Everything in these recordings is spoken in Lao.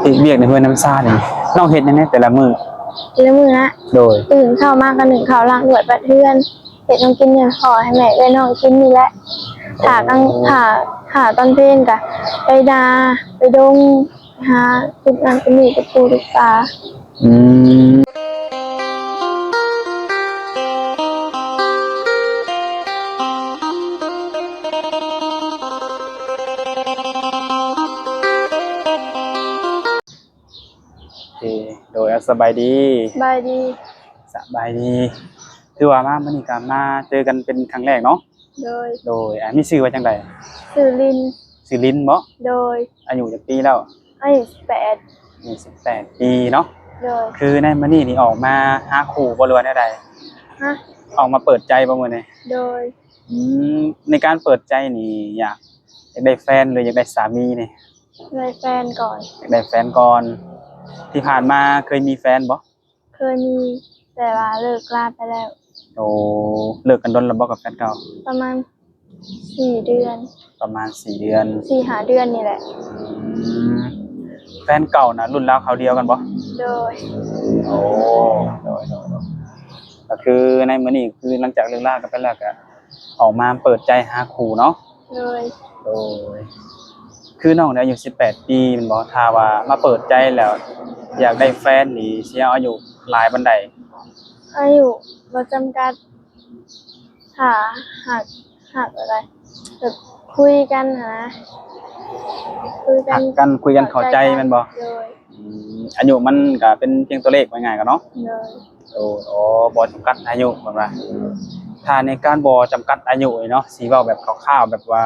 ວຽກໃນເຮືອນນຳຊານີ້ ນ້ອງເຮັດຫຍັງແດ່ແຕ່ລະມື້? ແຕ່ລະມື້ນະ? ໂດຍ. ຕື່ນເຊົ້າມາກໍໜຶ້ງເຂົ້າ ລ້າງຖ້ວຍ ກວາດເຮືອນ ເຮັດແນວກິນໃຫ້ພໍ່ໃຫ້ແມ່ເອື້ອຍນ້ອງກິນນີ້ແຫຼະ. ຖ້າກາງ ຖ້າ ຖ້າຕອນເພນກໍໄປນາ ໄປດົງ ຫາເກັບນັ້ນເກັບນີ້ ເກັບປູເກັບປາ. ອືມ ໂອເຄ ໂດຍ ສະບາຍດີ. ສະບາຍດີ. ສະບາຍດີ. ຖືວ່າມາມື້ນີ້ກໍມາເຈີກັນເປັນຄັ້ງແລກເນາະ? ໂດຍ. ໂດຍ ອ່າ ມີຊື່ວ່າຈັ່ງໃດ? ຊື່ລິນ. ຊື່ລິນບໍ? ໂດຍ. ອາຍຸຈັກປີແລ້ວ? ອາຍຸສິບແປດ. ອາຍຸສິບແປດປີເນາະ? ໂດຍ. ຄືໃນມື້ນີ້ນີ້ອອກມາຫາຄູ່ບໍ ຫຼືວ່າແນວໃດ? ຮະ? ອອກມາເປີດໃຈບໍມື້ນີ້? ໂດຍ. ອືມ ໃນການເປີດໃຈນີ້ ຢາກ ຢາກໄດ້ແຟນ ຫຼື ຢາກໄດ້ສາມີນີ້? ໄດ້ແຟນກ່ອນ. ຢາກໄດ້ແຟນກ່ອນ. ທີ່ຜ່ານມາເຄີຍມີແຟນບໍ່? ເຄີຍມີ ແຕ່ວ່າເລີກລາໄປແລ້ວ. ໂອ້ ເລີກກັນດົນແລ້ວບໍ່ກັບແຟນເກົ່າ? ປະມານສີ່ເດືອນ. ປະມານສີ່ເດືອນ ສີ່ຫ້າເດືອນນີ້ແຫຼະ. ອືມ ແຟນເກົ່ານະ ລຸ້ນລາວຄາວດຽວກັນບໍ່? ໂດຍ. ໂອ້ ໂດຍ ໂດຍ ໂດຍ. ກໍຄືໃນມື້ນີ້ ຄືຫຼັງຈາກເລີກລາກັນໄປແລ້ວ ກໍອອກມາເປີດໃຈຫາຄູ່ເນາະ? ໂດຍ. ໂດຍ. ຄືນ້ອງນີ້ອາຍຸສິບແປດປີແມ່ນບໍ່? ຖ້າວ່າມາເປີດໃຈແລ້ວ ຢາກໄດ້ແຟນນີ້ ຊິເອົາອາຍຸຫຼາຍປານໃດ? ອາຍຸບໍ່ຈຳກັດ. ຖ້າຮັກ ຮັກແບບ ແບບຄຸຍກັນຫັ້ນນະ ຄຸຍກັນ ຮັກກັນ ຄຸຍກັນເຂົ້າໃຈແມ່ນບໍ່? ໂດຍ. ອືມ ອາຍຸມັນກະເປັນພຽງຕົວເລກ ວ່າງ່າຍໆ ກັນເນາະ? ໂດຍ. ໂອ້ ໂອ້ ບໍ່ຈຳກັດອາຍຸ ເພິ່ນວ່າ. ຖ້າໃນການບໍ່ຈຳກັດອາຍຸນີ້ເນາະ ຊິເວົ້າແບບຄ່າວໆ ແບບວ່າ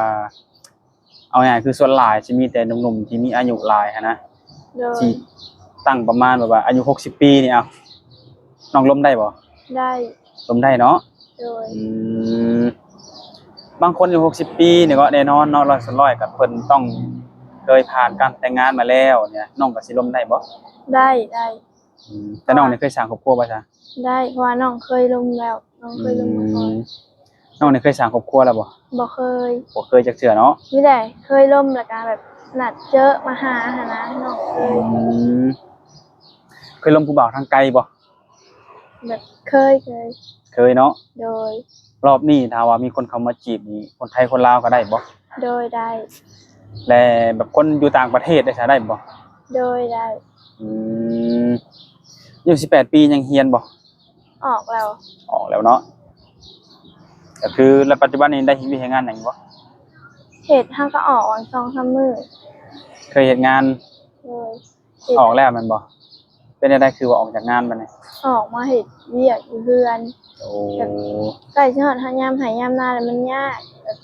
ເອົາງ່າຍໆ ຄືສ່ວນຫຼາຍຊິມີແຕ່ໜຸ່ມໆ ທີ່ມີອາຍຸຫຼາຍຫັ້ນນະ. ໂດຍ. ຊິຕັ້ງປະມານແບບວ່າອາຍຸຫົກສິບປີນີ້ ເອົາ ນ້ອງລົມໄດ້ບໍ່? ໄດ້. ລົມໄດ້ເນາະ? ໂດຍ. ອືມ ບາງຄົນອາຍຸຫົກສິບປີນີ້ກໍແນ່ນອນເນາະ ຮ້ອຍສ່ວນຮ້ອຍ ກໍເພິ່ນຕ້ອງເຄີຍຜ່ານການແຕ່ງງານມາແລ້ວນີ້ ນ້ອງກໍຊິລົມໄດ້ບໍ່? ໄດ້ ໄດ້. ອືມ ແຕ່ນ້ອງນີ້ເຄີຍສ້າງຄອບຄົວບໍ່ຊະ? ໄດ້ ເພາະວ່ານ້ອງເຄີຍລົມແລ້ວ ນ້ອງເຄີຍລົມມາກ່ອນ. ອືມ ນ້ອງນີ້ເຄີຍສ້າງຄອບຄົວແລ້ວບໍ່? ບໍ່ເຄີຍ. ບໍ່ເຄີຍຈັກເທື່ອເນາະ? ມີແຕ່ເຄີຍລົມ ແລ້ວກະແບບນັດເຈີມາຫາຫັ້ນນະ ນ້ອງເຄີຍ. ອືມ ເຄີຍລົມຜູ້ບ່າວທາງໄກບໍ່? ແບບເຄີຍ ເຄີຍ. ເຄີຍເນາະ? ໂດຍ. ລອບນີ້ຖ້າວ່າມີຄົນເຂົ້າມາຈີບນີ້ ຄົນໄທຄົນລາວກໍໄດ້ບໍ່? ໂດຍ ໄດ້. ແລະ ແບບຄົນຢູ່ຕ່າງປະເທດໄດ້ຊະ ໄດ້ບໍ່? ໂດຍ ໄດ້. ອືມ ອາຍຸສິບແປດປີຍັງຮຽນບໍ່? ອອກແລ້ວ. ອອກແລ້ວເນາະ. ກໍຄື ແລ້ວປັດຈຸບັນນີ້ໄດ້ເຮັດວຽກເຮັດງານຫຍັງຢູ່ບໍ່? ເຮັດ ເຮົາກໍອອກຫວ່າງສອງສາມມື້. ເຄີຍເຮັດງານ? ໂດຍ. ເຮັດ ອອກແລ້ວແມ່ນບໍ່? ເປັນແນວໃດຄືວ່າອອກຈາກງານບັດນີ້? ອອກມາເຮັດວຽກຢູ່ເຮືອນ. ໂອ້ ແບບໃກ້ຊິຮອດຍາມໄຮ່ຍາມນາແລ້ວ ມັນຍາກ ແບບ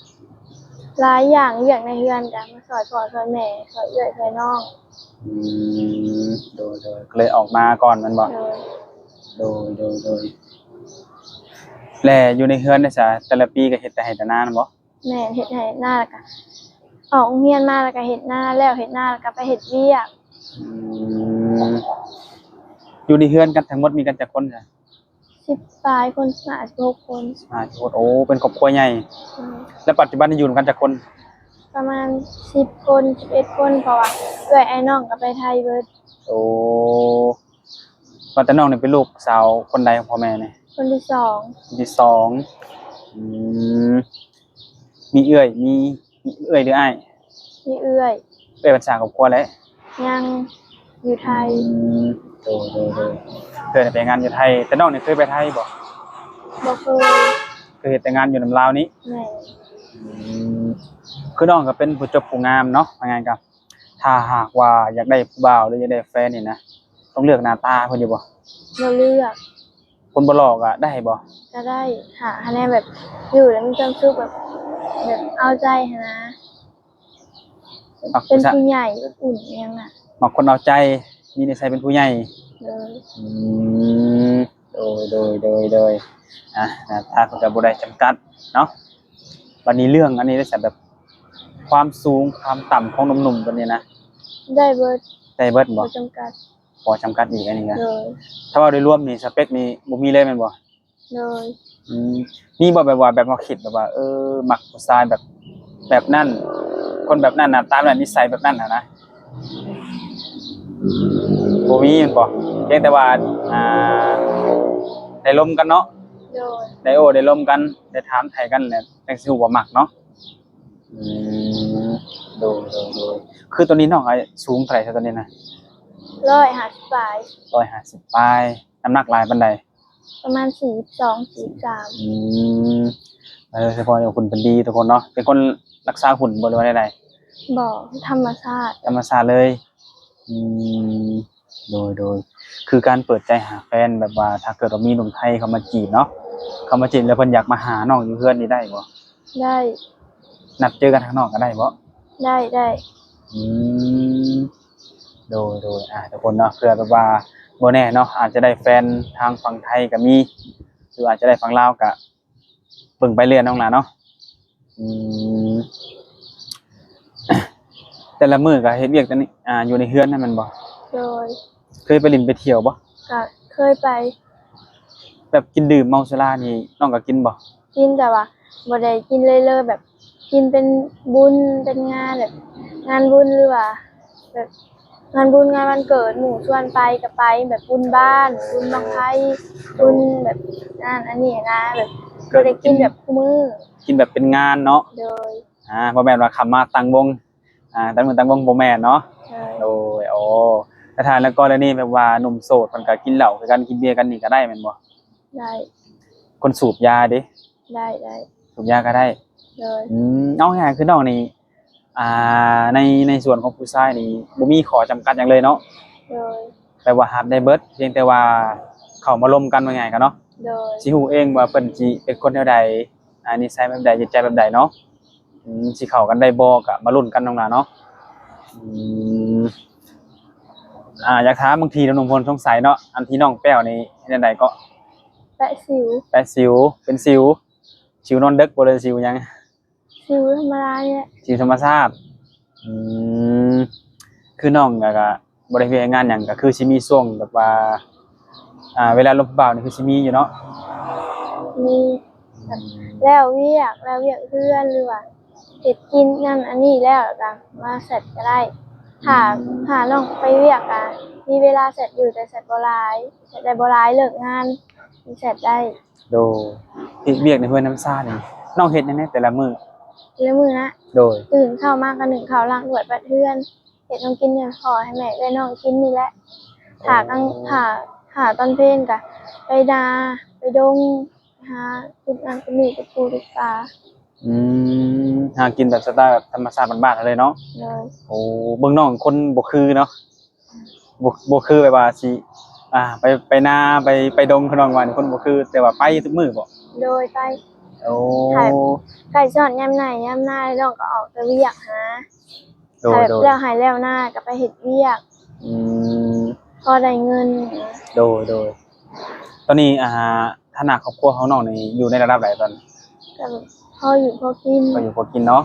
ຫຼາຍຢ່າງ ວຽກໃນເຮືອນກໍມາຊ່ອຍພໍ່ຊ່ອຍແມ່ ຊ່ອຍເອື້ອຍຊ່ອຍນ້ອງ. ອືມ ໂດຍ ໂດຍ ກໍເລີຍອອກມາກ່ອນແມ່ນບໍ່? ໂດຍ. ໂດຍ ໂດຍ ໂດຍ. ແລະ ຢູ່ໃນເຮືອນນີ້ຊະ ແຕ່ລະປີກໍເຮັດແຕ່ໄຮ່ແຕ່ນາແມ່ນບໍ່? ແມ່ນ ເຮັດໄຮ່ເຮັດນາ ແລ້ວກະອອກໂຮງຮຽນມາ ແລ້ວກະເຮັດນາ ແລ້ວເຮັດນາ ແລ້ວກະໄປເຮັດວຽກ. ອືມ ຢູ່ໃນເຮືອນກັນທັງໝົດມີກັນຈັກຄົນຊະ? ສິບປາຍຄົນ ສິບຫ້າ ສິບຫົກຄົນ. ສິບຫ້າ ສິບຫົກ ໂອ້ ເປັນຄອບຄົວໃຫຍ່. ອືມ ແລ້ວປັດຈຸບັນນີ້ຢູ່ນຳກັນຈັກຄົນ? ປະມານສິບຄົນ ສິບເອັດຄົນ ເພາະວ່າເອື້ອຍອ້າຍນ້ອງກໍໄປໄທເບິດ. ໂອ້ ວ່າແຕ່ນ້ອງນີ້ເປັນລູກສາວຄົນໃດຂອງພໍ່ແມ່ນີ້? ຄົນທີສອງ. ຄົນທີສອງ. ອືມ ມີເອື້ອຍ ມີ ມີເອື້ອຍຫຼືອ້າຍ? ມີເອື້ອຍ. ເອື້ອຍເພິ່ນສ້າງຄອບຄົວແລ້ວ? ຍັງ ຢູ່ໄທ. ອືມ ໂດຍ ໂດຍ ໂດຍ. ເອື້ອຍໄປເຮັດງານຢູ່ໄທ. ແຕ່ນ້ອງນີ້ເຄີຍໄປໄທບໍ່? ບໍ່ເຄີຍ. ເຄີຍເຮັດແຕ່ງານຢູ່ນຳລາວນີ້? ແມ່ນ. ອືມ ຄືນ້ອງກໍເປັນຜູ້ຈົບຜູ້ງາມເນາະ ວ່າງ່າຍກໍ ຖ້າຫາກວ່າຢາກໄດ້ຜູ້ບ່າວ ຫຼື ຢາກໄດ້ແຟນນີ້ນະ ຕ້ອງເລືອກໜ້າຕາເພິ່ນຢູ່ບໍ່? ບໍ່ເລືອກ. ຄົນບໍ່ຫຼໍ່ກໍໄດ້ບໍ່? ກໍໄດ້. ຫາ ຫາແນວແບບຢູ່ແລ້ວມີຄວາມສຸກ ແບບ ແບບເອົາໃຈຫັ້ນນະ ແບບເປັນຜູ້ໃຫຍ່ ອົບອຸ່ນອີ່ຫຍັງນະ. ມັກຄົນເອົາໃຈ ມີນິໄສເປັນຜູ້ໃຫຍ່. ໂດຍ. ອືມ ໂດຍ ໂດຍ ໂດຍ ໂດຍ. ອ່ະ ໜ້າຕາເພິ່ນກໍບໍ່ໄດ້ຈຳກັດເນາະ. ບັດນີ້ເລື່ອງອັນນີ້ໄດ້ຊະ ແບບຄວາມສູງຄວາມຕ່ຳຂອງໜຸ່ມໆ ບັດນີ້ນະ ໄດ້ເບິດ. ໄດ້ເບິດບໍ່? ບໍ່ຈຳກັດ. ບໍ່ຈຳກັດອີກອັນນີ້ນະ. ໂດຍ. ຖ້າເວົ້າໂດຍລວມນີ້ ສະເປັກນີ້ບໍ່ມີເລີຍແມ່ນບໍ່? ໂດຍ. ອືມ ມີບໍ່ແບບວ່າ ແບບເຮົາຄິດແບບວ່າ ເອີ ມັກຜູ້ຊາຍແບບ ແບບນັ້ນ ຄົນແບບນັ້ນ ໜ້າຕາແບບນັ້ນ ນິໄສແບບນັ້ນຫັ້ນນະ? ບໍ່ມີແມ່ນບໍ່? ພຽງແຕ່ວ່າ ອ່າ ໄດ້ລົມກັນເນາະ. ໂດຍ. ໄດ້ໂອ້ໄດ້ລົມກັນ ໄດ້ຖາມໄຖ່ກັນແຫຼະ ຈັ່ງຊິຮູ້ວ່າມັກເນາະ. ອືມ ໂດຍ ໂດຍ ໂດຍ. ຄືຕອນນີ້ນ້ອງອາຍຸສູງເທົ່າໃດຊະຕອນນີ້ນະ? ຮ້ອຍຫ້າສິບປາຍ. ຮ້ອຍຫ້າສິບປາຍ. ນ້ຳໜັກຫຼາຍປານໃດ? ປະມານສີ່ສິບສອງ ສີ່ສິບສາມ. ອືມ ເອີ ສະເພາະວ່າຫຸ່ນເພິ່ນດີທຸກຄົນເນາະ. ເປັນຄົນລັກສາຫຸ່ນບໍ່ ຫຼືວ່າແນວໃດ? ບໍ່ ທຳມະຊາດ. ທຳມະຊາດເລີຍ. ອືມ ໂດຍ ໂດຍ. ຄືການເປີດໃຈຫາແຟນ ແບບວ່າຖ້າເກີດວ່າມີໜຸ່ມໄທເຂົ້າມາຈີບເນາະ ເຂົ້າມາຈີບແລ້ວເພິ່ນຢາກມາຫານ້ອງຢູ່ເຮືອນນີ້ໄດ້ບໍ່? ໄດ້. ນັດເຈີກັນຂ້າງນອກກໍໄດ້ບໍ່? ໄດ້ ໄດ້. ອືມ ໂດຍ ໂດຍ. ອ່າ ທຸກຄົນເນາະ ເພື່ອແບບວ່າບໍ່ແນ່ເນາະ ອາດຈະໄດ້ແຟນທາງຝັ່ງໄທກໍມີ ຫຼືອາດຈະໄດ້ຝັ່ງລາວ ກະເບິ່ງໄປເລື້ອຍນ້ອງຫຼ້າເນາະ. ອືມ ແຕ່ລະມື້ກໍເຮັດວຽກແຕ່ນີ້ ອ່າ ຢູ່ໃນເຮືອນນັ້ນແມ່ນບໍ່? ໂດຍ. ເຄີຍໄປຫຼິ້ນໄປທ່ຽວບໍ່? ກໍເຄີຍໄປ. ແບບກິນດື່ມເມົາສຸລານີ້ນ້ອງກໍກິນບໍ່? ກິນ ແຕ່ວ່າບໍ່ໄດ້ກິນເລີຍໆ ແບບກິນເປັນບຸນເປັນງານ ແບບງານບຸນ ຫຼືວ່າແບບງານບຸນງານວັນເກີດ ໝູ່ຊວນໄປກໍໄປ ແບບບຸນບ້ານ ບຸນບັ້ງໄຟ ບຸນແບບນັ້ນອັນນີ້ນະ ແບບບໍ່ໄດ້ກິນແບບຄູ່ມື້ ກິນແບບເປັນງານເນາະ. ໂດຍ. ອ່າ ບໍ່ແມ່ນວ່າເຂົ້າມາຕັ້ງວົງ ອ່າ ຕັ້ງມື້ຕັ້ງວົງ ບໍ່ແມ່ນເນາະ. ໂດຍ. ໂດຍ. ໂອ້ ແຕ່ຖ້າໃນກໍລະນີແບບວ່າໜຸ່ມໂສດເພິ່ນກໍກິນເຫຼົ້າຄືກັນ ກິນເບຍກັນນີ້ກໍໄດ້ແມ່ນບໍ່? ໄດ້. ຄົນສູບຢາເດ? ໄດ້ ໄດ້. ສູບຢາກໍໄດ້. ໂດຍ. ອືມ ເອົາງ່າຍໆ ຄືນ້ອງນີ້ ອ່າ ໃນ ໃນສ່ວນຂອງຜູ້ຊາຍນີ້ບໍ່ມີຂໍ້ຈຳກັດຫຍັງເລີຍເນາະ? ໂດຍ. ແປວ່າຮັບໄດ້ເບິດ ພຽງແຕ່ວ່າເຂົ້າມາລົມກັນ ວ່າງ່າຍໆ ກໍເນາະ. ໂດຍ. ຊິຮູ້ເອງວ່າເພິ່ນຊິເປັນຄົນແນວໃດ ອ່າ ນິໄສແບບໃດ ຈິດໃຈແບບໃດເນາະ. ອືມ ຊິເຂົ້າກັນໄດ້ບໍ່ ກໍມາລຸ້ນກັນນ້ອງຫຼ້າເນາະ. ອືມ ອ່າ ຢາກຖາມບາງທີໜຸ່ມໆ ຄົນສົງໄສເນາະ ອັນທີ່ນ້ອງແປ້ວນີ້ເຮັດແນວໃດເກາະ? ແປະສິວ. ແປະສິວ ເປັນສິວ ສິວນອນເດິກບໍ່ ຫຼືສິວຫຍັງ? ສິວທຳມະດານີ້ແຫຼະ. ສິວທຳມະຊາດ. ອືມ ຄືນ້ອງກໍ ກໍບໍ່ໄດ້ເຮັດວຽກເຮັດງານຫຍັງ ກໍຄືຊິມີຊ່ວງແບບວ່າ ອ່າ ເວລາລົມຜູ້ບ່າວນີ້ຄືຊິມີຢູ່ເນາະ? ມີ. ແບບແລ້ວວຽກ ແລ້ວວຽກເຮືອນ ຫຼືວ່າເຮັດກິນນັ້ນອັນນີ້ແລ້ວ ແລ້ວກໍມາແຊັດກໍໄດ້. ຖ້າ ອືມ ຖ້ານ້ອງໄປວຽກກໍມີເວລາແຊັດຢູ່ ແຕ່ແຊັດບໍ່ຫຼາຍ ແຊັດໄດ້ບໍ່ຫຼາຍ ເລີກງານແຊັດໄດ້. ໂດຍ. ເຮັດວຽກໃນເຮືອນນຳຊານນີ້ ນ້ອງເຮັດຫຍັງແດ່ແຕ່ລະມື້? ແຕ່ລະມື້ນະ? ໂດຍ. ຕື່ນເຊົ້າມາກໍໜຶ້ງເຂົ້າ ລ້າງຖ້ວຍ ປັດເຮືອນ ເຮັດຂອງກິນໃຫ້ພໍ່ໃຫ້ແມ່ເອື້ອຍນ້ອງກິນນີ້ແຫຼະ. ຖ້າກາງ ໂອ້ ຖ້າ ຖ້າຕອນເພນກໍໄປນາ ໄປດົງ ຫາຂຸດນັ້ນຂຸດນີ້ ເກັບປູເກັບປາ. ອືມ ຫາກິນແບບສະໄຕລ໌ແບບທຳມະຊາດບ້ານໆ ເຮົາເລີຍເນາະ? ໂດຍ. ໂອ້ ເບິ່ງນ້ອງຄົນບໍ່ຄືເນາະ. ບໍ່ ບໍ່ຄືແບບວ່າຊິ ອ່າ ໄປ ໄປນາ ໄປ ໄປດົງ ຄືນ້ອງວ່ານີ້ ຄົນບໍ່ຄື ແຕ່ວ່າໄປທຸກມື້ບໍ? ໂດຍ ໄປ. ໂອ້ ໃກ້ຊິຮອດຍາມໄຮ່ຍາມນາ ນ້ອງກໍອອກແຕ່ວຽກຫາ. ໂດຍ ແລ້ວໄຮ່ແລ້ວນາກໍໄປເຮັດວຽກ. ອືມ ພໍໄດ້ເງິນ. ໂດຍ ໂດຍ. ຕອນນີ້ ອ່າ ຖານະຄອບຄົວຂອງນ້ອງນີ້ຢູ່ໃນລະດັບໃດຕອນນີ້? ກໍພໍຢູ່ພໍກິນ. ພໍຢູ່ພໍກິນເນາະ.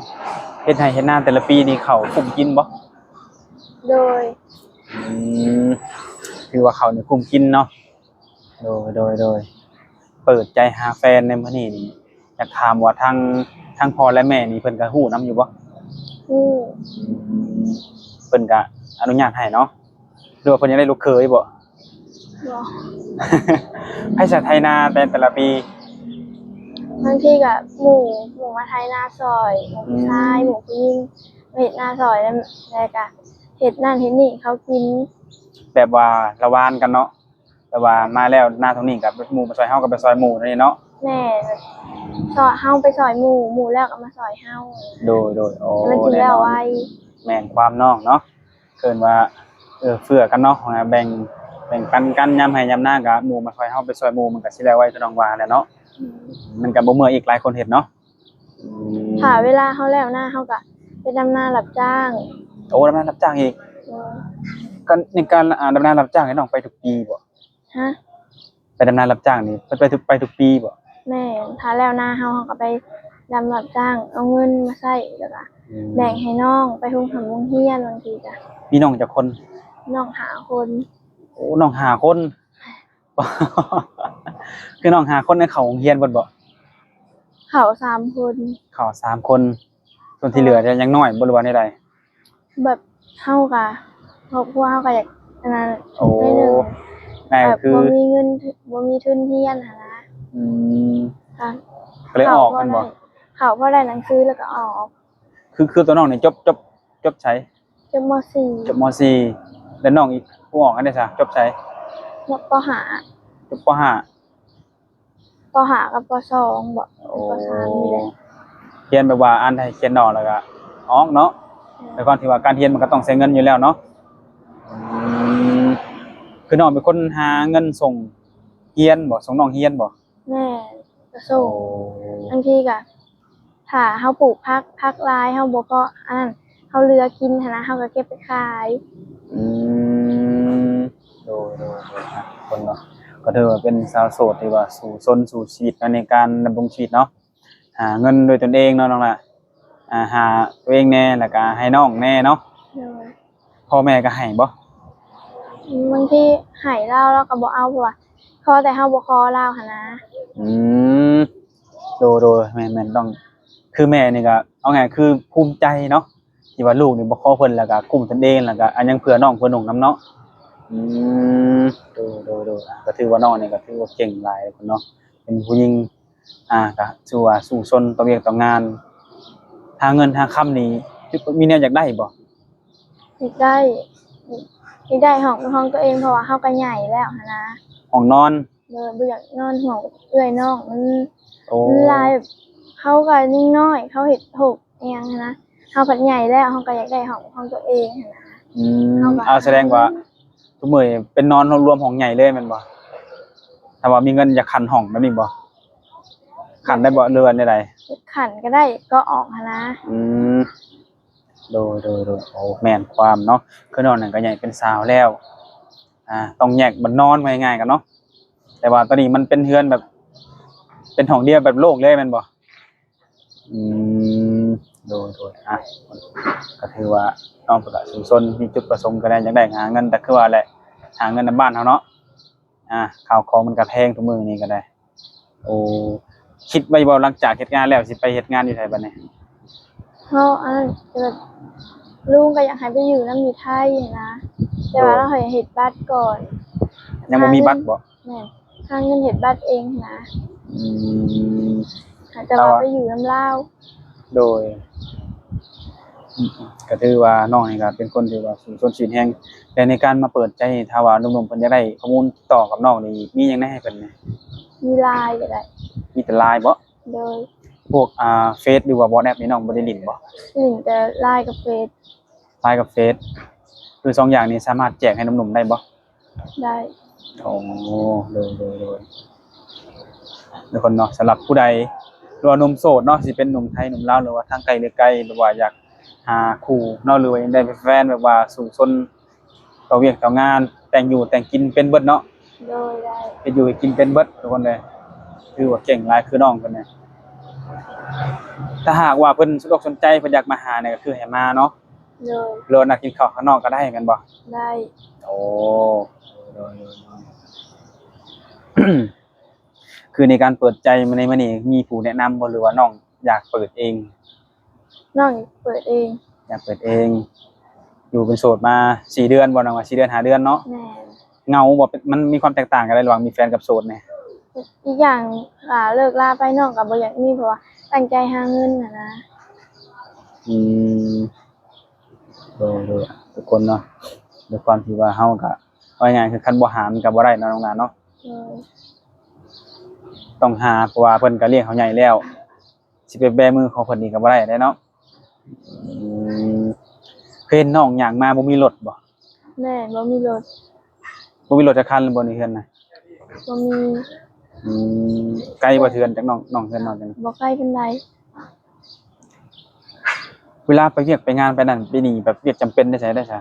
ເຮັດໄຮ່ເຮັດນາແຕ່ລະປີນີ້ເຂົ້າກຸ້ມກິນບໍ່? ໂດຍ. ອືມ ຖືວ່າເຂົ້ານີ້ກຸ້ມກິນເນາະ. ໂດຍ ໂດຍ ໂດຍ. ເປີດໃຈຫາແຟນໃນມື້ນີ້ນີ້ ຢາກຖາມວ່າທາງ ທາງພໍ່ ແລະ ແມ່ນີ້ເພິ່ນກໍຮູ້ນຳຢູ່ບໍ່? ຮູ້. ເພິ່ນກໍອະນຸຍາດໃຫ້ເນາະ ຫຼືວ່າເພິ່ນຢາກໄດ້ລູກເຂີຍບໍ? ບໍ່. ໃຜສະໄຖນາແຕ່ ແຕ່ລະປີ? ບາງທີກໍໝູ່ ໝູ່ມາໄຖນາຊ່ອຍ ໝູ່ຜູ້ຊາຍ ອືມ ໝູ່ຜູ້ຍິງມາເຮັດນາຊ່ອຍ ແລ້ວກໍເຮັດນັ້ນເຮັດນີ້ເຂົາກິນ. ແບບວ່າລະຫວ່ານກັນເນາະ ແບບວ່າມາແລ້ວນາຕົງນີ້ກໍໝູ່ມາຊ່ອຍເຮົາ ກໍໄປຊ່ອຍໝູ່ນັ້ນເນາະ. ແມ່ນ. ຊ່ອຍ ເຮົາໄປຊ່ອຍໝູ່ ໝູ່ແລ້ວກໍມາຊ່ອຍເຮົາ. ໂດຍ ໂດຍ. ໂອ້ ແລ້ວມັນຊິແລ້ວໄວ. ແມ່ນຄວາມນ້ອງເນາະ ເອີ້ນວ່າ ເອື້ອເຟື້ອກັນເນາະ ແບ່ງ ແບ່ງປັນກັນ ຍາມໄຮ່ຍາມນາກໍໝູ່ມາຊ່ອຍເຮົາ ໄປຊ່ອຍໝູ່ ມັນກໍຊິແລ້ວໄວ ຄືນ້ອງວ່າແຫຼະເນາະ. ອືມ ມັນກໍບໍ່ເມື່ອຍອີກ ຫຼາຍຄົນເຮັດເນາະ. ອືມ ຖ້າເວລາເຮົາແລ້ວນາ ເຮົາກໍໄປດຳນາຮັບຈ້າງ. ໂອ້ ດຳນາຮັບຈ້າງອີກ. ໂດຍ. ກໍໃນການ ອ່າ ດຳນາຮັບຈ້າງນີ້ ນ້ອງໄປທຸກປີບໍ່? ຮະ? ໄປດຳນາຮັບຈ້າງນີ້ ເພິ່ນໄປທຸກ ໄປທຸກປີບໍ່? ແມ່ນ. ຖ້າແລ້ວນາເຮົາ ເຮົາກໍໄປດຳຮັບຈ້າງ ເອົາເງິນມາໃຊ້ ແລ້ວກໍ ອືມ ແບ່ງໃຫ້ນ້ອງໄປໂຮງຮ່ຳໂຮງຮຽນ. ບາງທີກໍ ມີນ້ອງຈັກຄົນ? ນ້ອງຫ້າຄົນ. ໂອ້ ນ້ອງຫ້າຄົນ. ຄືນ້ອງຫ້າຄົນນີ້ເຂົ້າໂຮງຮຽນເບິດບໍ່? ເຂົ້າສາມຄົນ. ເຂົ້າສາມຄົນ. ສ່ວນທີ່ເຫຼືອຍັງນ້ອຍບໍ່ ຫຼືວ່າແນວໃດ? ແບບເຮົາກະ ຄອບຄົວເຮົາກະຢາກ ອັນນັ້ນ ໂອ້ ໜ້ອຍໜຶ່ງ ແມ່ນ ແບບຄື ບໍ່ມີເງິນ ບໍ່ມີທຶນຮຽນຫັ້ນນະ. ອືມ ກໍ ກໍເລີຍອອກແມ່ນບໍ່? ເຂົ້າພໍໄດ້ ເຂົ້າພໍໄດ້ໜັງສືແລ້ວກໍອອກ. ຄື ຄືຕົວນ້ອງນີ້ຈົບ ຈົບ ຈົບໃສ? ຈົບ ມ.ສີ່ ຈົບ ມ.ສີ່ ແລ້ວນ້ອງອີກຜູ້ອອກຫັ້ນເດຊະ ຈົບໃສ? ມ.ຫ້າ ຈົບ ປ.ຫ້າ ປ.ຫ້າ ກັບ ປ.ສອງ ບໍ ໂອ້ ປ.ສາມ ນີ້ແຫຼະ. ຮຽນແບບວ່າອ່ານໄດ້ຂຽນອອກແລ້ວກໍອອກເນາະ. ແມ່ນ ແຕ່ກ່ອນທີ່ວ່າການຮຽນມັນກໍຕ້ອງໃຊ້ເງິນຢູ່ແລ້ວເນາະ. ອືມ ຄືນ້ອງເປັນຄົນຫາເງິນສົ່ງຮຽນບໍ? ສົ່ງນ້ອງຮຽນບໍ? ແມ່ນ ກໍສົ່ງ. ໂອ້ ບາງທີກໍຖ້າເຮົາປູກຜັກ ຜັກຫຼາຍເຮົາບໍ່ພໍອັນນັ້ນ ເຮົາເຫຼືອກິນຫັ້ນນະ ເຮົາກໍເກັບໄປຂາຍ. ອືມ ໂດຍ ໂດຍ ໂດຍ ອ່ະ ຄົນເນາະ ກໍຖືວ່າເປັນສາວໂສດທີ່ວ່າສູ້ຊົນສູ້ຊີວິດເນາະ ໃນການດຳລົງຊີວິດເນາະ ຫາເງິນດ້ວຍຕົນເອງເນາະນ້ອງລະ ອ່າ ຫາຕົວເອງແດ່ ແລ້ວກໍໃຫ້ນ້ອງແດ່ເນາະ. ໂດຍ. ພໍ່ແມ່ກໍໃຫ້ບໍ່? ບາງທີໃຫ້ລາວ ລາວກໍບໍ່ເອົາ ເພາະວ່າຂໍແຕ່ເຮົາບໍ່ຂໍລາວຫັ້ນນະ. ອືມ ໂດຍ ໂດຍ ແມ່ນ ແມ່ນ ຕ້ອງ ຄືແມ່ນີ້ກໍເອົາງ່າຍຄືພູມໃຈເນາະ ທີ່ວ່າລູກນີ້ບໍ່ຂໍເພິ່ນ ແລ້ວກໍກຸ້ມຕົນເອງ ແລ້ວກໍອັນຍັງເພື່ອນ້ອງເພື່ອນຸ່ງນຳເນາະ. ອືມ ໂດຍ ໂດຍ ໂດຍ ອ່ະ ກໍຖືວ່ານ້ອງນີ້ກໍຖືວ່າເກັ່ງຫຼາຍເນາະ ເປັນຜູ້ຍິງ ອ່າ ກໍຖືວ່າສູ້ຊົນຕໍ່ວຽກຕໍ່ງານ ຫາເງິນຫາຄຳນີ້ ມີແນວຢາກໄດ້ບໍ່? ຢາກໄດ້ ຢາກໄດ້ຫ້ອງເປັນຂອງຕົວເອງ ເພາະວ່າເຮົາກໍໃຫຍ່ແລ້ວຫັ້ນນະ. ຫ້ອງນອນ? ໂດຍ ບໍ່ຢາກນອນຫ້ອງເອື້ອຍນ້ອງ ມັນ ໂອ້ ມັນຫຼາຍ ເຂົາກໍຍັງນ້ອຍ ເຂົາເຮັດໂຮກອີ່ຫຍັງຫັ້ນນະ ເຮົາພັດໃຫຍ່ແລ້ວ ເຮົາກໍຢາກໄດ້ຫ້ອງເປັນຂອງຕົວເອງຫັ້ນນະ. ອືມ ເອົາ ສະແດງວ່າທຸກມື້ນີ້ເປັນນອນລວມຫ້ອງໃຫຍ່ເລີຍແມ່ນບໍ່? ຖ້າວ່າມີເງິນຢາກຂັ້ນຫ້ອງແບບນີ້ບໍ່? ຂັ້ນໄດ້ບໍ່ ຫຼືວ່າແນວໃດ? ຂັ້ນກໍໄດ້ ກໍອອກຫັ້ນນະ. ອືມ ໂດຍ ໂດຍ ໂດຍ ໂອ້ ແມ່ນຄວາມເນາະ ຄືນ້ອງນັ້ນກໍໃຫຍ່ເປັນສາວແລ້ວ ອ່າ ຕ້ອງແຍກບ່ອນນອນ ເວົ້າງ່າຍໆກັນເນາະ ແຕ່ວ່າຕອນນີ້ມັນເປັນເຮືອນແບບ ເປັນຫ້ອງດຽວແບບໂລ່ງເລີຍແມ່ນບໍ່? ອືມ ໂດຍ ໂດຍ ອ່ະ ກໍຖືວ່ານ້ອງເພິ່ນກໍສູ້ຊົນ ມີຈຸດປະສົງກໍໄດ້ ຢາກໄດ້ຫາເງິນ ແຕ່ຄືວ່າແຫຼະ ຫາເງິນນຳບ້ານເຮົາເນາະ ອ່າ ຂ້າວຂອງມັນກໍແພງທຸກມື້ນີ້ກໍໄດ້. ໂອ້ ຄິດໄວ້ບໍ່ ຫຼັງຈາກເຮັດງານແລ້ວ ຊິໄປເຮັດງານຢູ່ໃສບັດນີ້? ເຮົາ ອັນນັ້ນ ແບບ ລຸງກໍຢາກໃຫ້ໄປຢູ່ນຳຢູ່ໄທຫັ້ນນະ ແຕ່ວ່າ ໂດຍ ລາວໃຫ້ເຮັດບັດກ່ອນ ຍັງບໍ່ມີບັດບໍ? ແມ່ນ ຫາເງິນເຮັດບັດເອງຫັ້ນນະ. ອືມ ແຕ່ວ່າ ແຕ່ວ່າໄປຢູ່ນຳລາວ. ໂດຍ ອືມ ກໍຖືວ່ານ້ອງນີ້ກໍເປັນຄົນທີ່ວ່າສູ້ຊົນຊີວິດແຮງ ແຕ່ໃນການມາເປີດໃຈນີ້ ຖ້າວ່າໜຸ່ມໆເພິ່ນຢາກໄດ້ຂໍ້ມູນຕິດຕໍ່ກັບນ້ອງນີ້ ມີຫຍັງແດ່ໃຫ້ເພິ່ນແດ່? ມີ LINE ກໍໄດ້. ມີແຕ່ LINE ບໍ? ໂດຍ. ພວກ ອ່າ ເຟສ ຫຼືວ່າ WhatsApp ນີ້ນ້ອງບໍ່ໄດ້ຫຼິ້ນບໍ? ຫຼິ້ນແຕ່ LINE ກັບເຟສ. LINE ກັບເຟສ ຄືສອງຢ່າງນີ້ສາມາດແຈກໃຫ້ໜຸ່ມໆໄດ້ບໍ່? ໄດ້. ໂອ້ ໂດຍ ໂດຍ ໂດຍ ທຸກຄົນເນາະ ສຳລັບຜູ້ໃດ ຫຼືວ່າໜຸ່ມໂສດເນາະ ຊິເປັນໜຸ່ມໄທ ໜຸ່ມລາວ ຫຼືວ່າທາງໃກ້ ຫຼືໄກ ຫຼືວ່າຢາກຫາຄູ່ເນາະ ຫຼືວ່າຢາກໄດ້ແຟນ ແບບວ່າສູ້ຊົນຕໍ່ວຽກຕໍ່ງານ ແຕ່ງຢູ່ແຕ່ງກິນເປັນເບິດເນາະ. ໂດຍ ໄດ້ ເຮັດຢູ່ເຮັດກິນເປັນເບິດທຸກຄົນເລີຍ ຖືວ່າເກັ່ງຫຼາຍຄືນ້ອງເພິ່ນນີ້. ຖ້າຫາກວ່າເພິ່ນສົນອົກສົນໃຈ ເພິ່ນຢາກມາຫານີ້ ກໍຄືໃຫ້ມາເນາະ. ໂດຍ. ຫຼືວ່ານັດກິນເຂົ້າຂ້າງນອກກໍໄດ້ແມ່ນບໍ່? ໄດ້. ໂອ້ ໂດຍ ໂດຍ ໂດຍ ຄືໃນການເປີດໃຈໃນມື້ນີ້ ມີຜູ້ແນະນຳບໍ່ ຫຼືວ່ານ້ອງຢາກເປີດເອງ? ນ້ອງເປີດເອງ. ຢາກເປີດເອງ. ຢູ່ເປັນໂສດມາສີ່ເດືອນບໍ່? ນ້ອງວ່າສີ່ເດືອນ ຫ້າເດືອນເນາະ. ແມ່ນ. ເຫງົາບໍ່? ເປັນ ມັນມີຄວາມແຕກຕ່າງກັນໄດ໋ ລະຫວ່າງມີແຟນກັບໂສດນີ້? ອີກຢ່າງ ອ່າ ເລີກລາໄປ ນ້ອງກໍບໍ່ຢາກມີ ເພາະວ່າຕັ້ງໃຈຫາເງິນຫັ້ນນະ. ອືມ ໂດຍ ໂດຍ ທຸກຄົນເນາະ ດ້ວຍຄວາມທີ່ວ່າເຮົາກໍ ເວົ້າງ່າຍໆ ຄືຄັນບໍ່ຫາມັນກໍບໍ່ໄດ້ເນາະ ນ້ອງນາເນາະ. ໂດຍ. ຕ້ອງຫາ ເພາະວ່າເພິ່ນກໍລ້ຽງເຮົາໃຫຍ່ແລ້ວ ຊິໄປແບມືຂອງເພິ່ນນີ້ກໍບໍ່ໄດ້ເດ້ເນາະ. ອືມ ເຄີຍເຫັນນ້ອງຍ່າງມາບໍ່ມີລົດບໍ່? ແມ່ນ ບໍ່ມີລົດ. ບໍ່ມີລົດຈັກຄັນເລີຍບໍ່ໃນເຮືອນນະ? ບໍ່ມີ. ອືມ ໄກບໍ່ເຮືອນຈາກນ້ອງ ນ້ອງເຮືອນນ້ອງຈັ່ງໃດ? ບໍ່ໄກປານໃດ. ເວລາໄປວຽກໄປງານໄປນັ້ນໄປນີ້ ແບບວຽກຈຳເປັນໄດ້ໃສໄດ້ຊະ?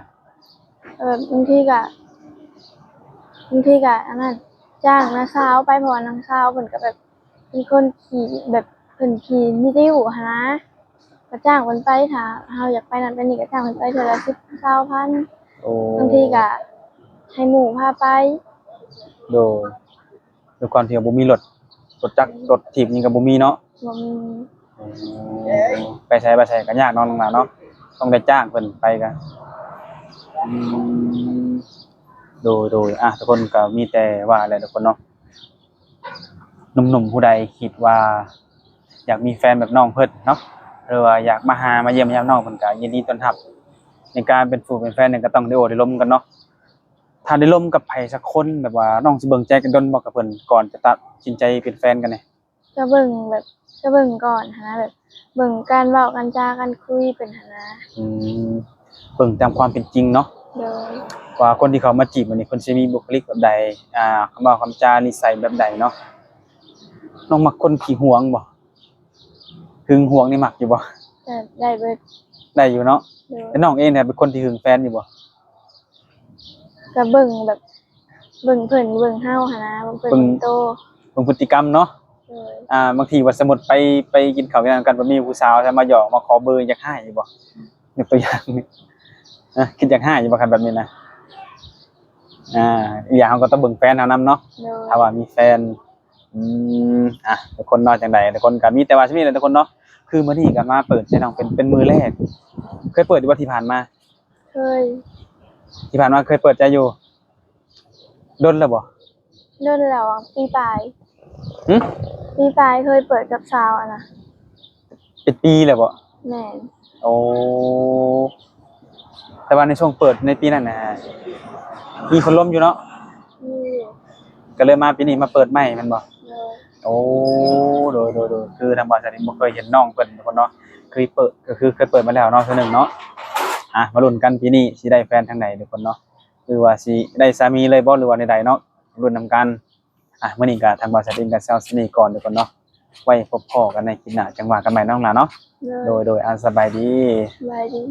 ແບບບາງທີກະ ບາງທີກະອັນນັ້ນ ຈ້າງນ້າສາວໄປ ເພາະວ່ານ້າສາວເພິ່ນກະແບບເປັນຄົນຂີ່ ແບບເພິ່ນຂີ່ມີຕິວຫັ້ນນະ ກະຈ້າງເພິ່ນໄປ ຖ້າເຮົາຢາກໄປນັ້ນໄປນີ້ກະຈ້າງເພິ່ນໄປເທື່ອລະສິບ ຊາວພັນ. ໂອ້ ບາງທີກະໃຫ້ໝູ່ພາໄປ. ໂດຍ. ດ້ວຍຄວາມທີ່ວ່າບໍ່ມີລົດ ລົດຈັກ ອືມ ລົດຖີບຫຍັງກໍບໍ່ມີເນາະ. ບໍ່ມີ. ອໍ ໄປໃສມາໃສກໍຍາກເນາະ ນ້ອງຫຼ້າເນາະ ຕ້ອງໄດ້ຈ້າງເພິ່ນໄປກໍ ອືມ ໂດຍ ໂດຍ ອ່າ ທຸກຄົນກໍມີແຕ່ວ່າແຫຼະທຸກຄົນເນາະ ໜຸ່ມໆຜູ້ໃດຄິດວ່າຢາກມີແຟນແບບນ້ອງເພິ່ນເນາະ ຫຼືວ່າຢາກມາຫາມາຢ້ຽມມາຢາມນ້ອງເພິ່ນ ກໍຍິນດີຕ້ອນຮັບ ໃນການເປັນຄູ່ເປັນແຟນນີ້ກໍຕ້ອງໄດ້ໂອ້ໄດ້ລົມກັນເນາະ. ຖ້າໄດ້ລົມກັບໃຜສັກຄົນ ແບບວ່ານ້ອງຊິເບິ່ງໃຈກັນດົນບໍ່ກັບເພິ່ນ ກ່ອນຈະຕັດສິນໃຈເປັນແຟນກັນນີ້? ກໍເບິ່ງແບບ ກໍເບິ່ງກ່ອນຫັ້ນນະ ແບບເບິ່ງການເວົ້າການຈາການຄຸຍເພິ່ນຫັ້ນນະ. ອືມ ເບິ່ງຕາມຄວາມເປັນຈິງເນາະ. ໂດຍ ວ່າຄົນທີ່ເຂົ້າມາຈີບນີ້ ເພິ່ນຊິມີບຸກຄະລິກແບບໃດ ອ່າ ຄຳເວົ້າຄຳຈາ ນິໄສແບບໃດເນາະ. ນ້ອງມັກຄົນຂີ້ຫວງບໍ່? ຫຶງຫວງນີ້ມັກຢູ່ບໍ່? ກໍໄດ້ເບິດ. ໄດ້ຢູ່ເນາະ. ໂດຍ ແລ້ວນ້ອງເອງເນຍເປັນຄົນທີ່ຫຶງແຟນຢູ່ບໍ່? ກໍເບິ່ງແບບ ເບິ່ງເພິ່ນເບິ່ງເຮົາຫັ້ນນະ ເບິ່ງເພິ່ນ ເບິ່ງ ເປັນໂຕ ເບິ່ງພຶດຕິກຳເນາະ. ໂດຍ ອ່າ ບາງທີວ່າສົມມຸດໄປ ໄປກິນເຂົ້າກິນນ້ຳກັນ ບໍ່ມີຜູ້ສາວມາຫຍອກມາຂໍເບີ ຢາກຮ້າຍຢູ່ບໍ່? ຍົກຕົວຢ່າງນີ້ ເອີ ຄິດຢາກຮ້າຍຢູ່ບໍ່ຄັນແບບນີ້ນະ? ອ່າ ອີກຢ່າງເຮົາກໍຕ້ອງເບິ່ງແຟນເຮົານຳເນາະ. ໂດຍ ຖ້າວ່າມີແຟນ ອືມ ອ່ະ ທຸກຄົນເນາະ ຈັ່ງໃດທຸກຄົນກໍມີແຕ່ວ່າຊ່ຳນີ້ແຫຼະທຸກຄົນເນາະ. ຄືມື້ນີ້ກໍມາເປີດໃຈນ້ອງເປັນ ເປັນມື້ແລກ ເຄີຍເປີດຢູ່ບໍ່ທີ່ຜ່ານມາ? ເຄີຍ. ທີ່ຜ່ານມາເຄີຍເປີດໃຈຢູ່? ດົນແລ້ວບໍ່? ດົນແລ້ວ ປີປາຍ. ຫື? ປີປາຍເຄີຍເປີດກັບສາວຫັ້ນນະ. ເປັນປີແລ້ວບໍ່? ແມ່ນ. ໂອ້ ແຕ່ວ່າໃນຊ່ວງເປີດໃນປີນັ້ນນະ ມີຄົນລົມຢູ່ເນາະ? ມີ. ກໍເລີຍມາປີນີ້ມາເປີດໃໝ່ແມ່ນບໍ່? ໂດຍ. ໂອ້ ໂດຍ ໂດຍ ໂດຍ ຄືທາງບ່າວສາວນີ້ບໍ່ເຄີຍເຫັນນ້ອງເພິ່ນທຸກຄົນເນາະ ເຄີຍເປີດ ກໍຄືເຄີຍເປີດມາແລ້ວເນາະ ເທື່ອໜຶ່ງເນາະ. ອ່ະ ມາລຸ້ນກັນປີນີ້ຊິໄດ້ແຟນທາງໃດທຸກຄົນເນາະ ຫຼືວ່າຊິໄດ້ສາມີເລີຍບໍ່ ຫຼືວ່າແນວໃດເນາະ ລຸ້ນນຳກັນ. ອ່ະ ມື້ນີ້ກໍທາງບ່າວສາວເອງກໍເຊົາສ່ຳນີ້ກ່ອນທຸກຄົນເນາະ ໄວ້ພົບພໍ້ກັນໃນຄລິບໜ້າ ຈັ່ງວ່າກັນໃໝ່ເນາະນ້ອງຫຼ້າເນາະ. ໂດຍ ໂດຍ ໂດຍ ອ່າ ສະບາຍດີ. ສະບາຍດີ.